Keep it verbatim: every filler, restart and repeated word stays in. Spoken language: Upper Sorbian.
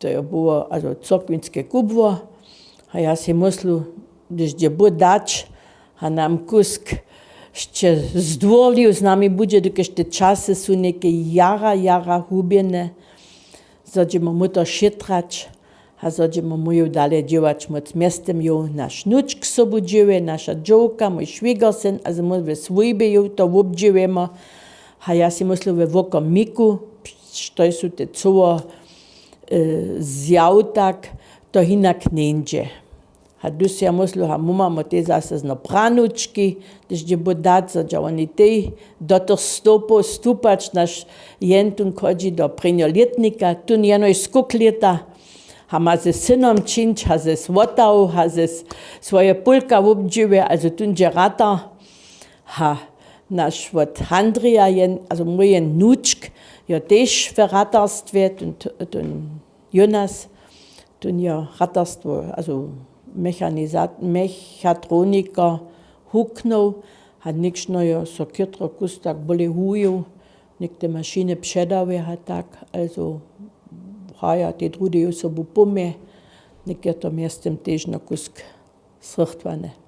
to je było azo cyrkwinske kubło. A ja sej myslu, hdyž dźe bóh dać, a nam kusk sće zdwórlił z nami budźe, dokelž te časy su něke jara jara hubjene, zo dźemo my to šětrać, a zo dźemo my jow dale dźěłać móc. Mjeztym jow naš nučk sobu dźěłuje, naša dźowka, mój šwigersyn, a zo my we swójbje jow to wobdźěłujemo. A ja sej myslu, we wokomiku, štož su te coło zjaw, tak to hinak njeńdźe. A hdyž sej ja myslu, a my mamy tej zaso zno pranučki, hdyž dźe bóh dać, zo dźe woni tej do tych stołpow stupać, naš jen tón chodźi do prěnjeho lětnika, tón jenož skók lěta, a ma ze synom čińć, a ze słotał, a ze swoje pólka wobdźěłuje, azo tón dźe ratar. A naš wot Handrija jen, azo mój jen nučk, jo, tež w ratarstwje, tón, tón Jonas, tón jo ratarstwo, azo mechaniza-, mechatroniker huknył, a někšno jo so chětro kus tak bóle hujił, někte mašiny předaje a tak, azo hraja tej druhdy jo sobu pomje, něk je to mjeztym tež na kusk zrychtwane.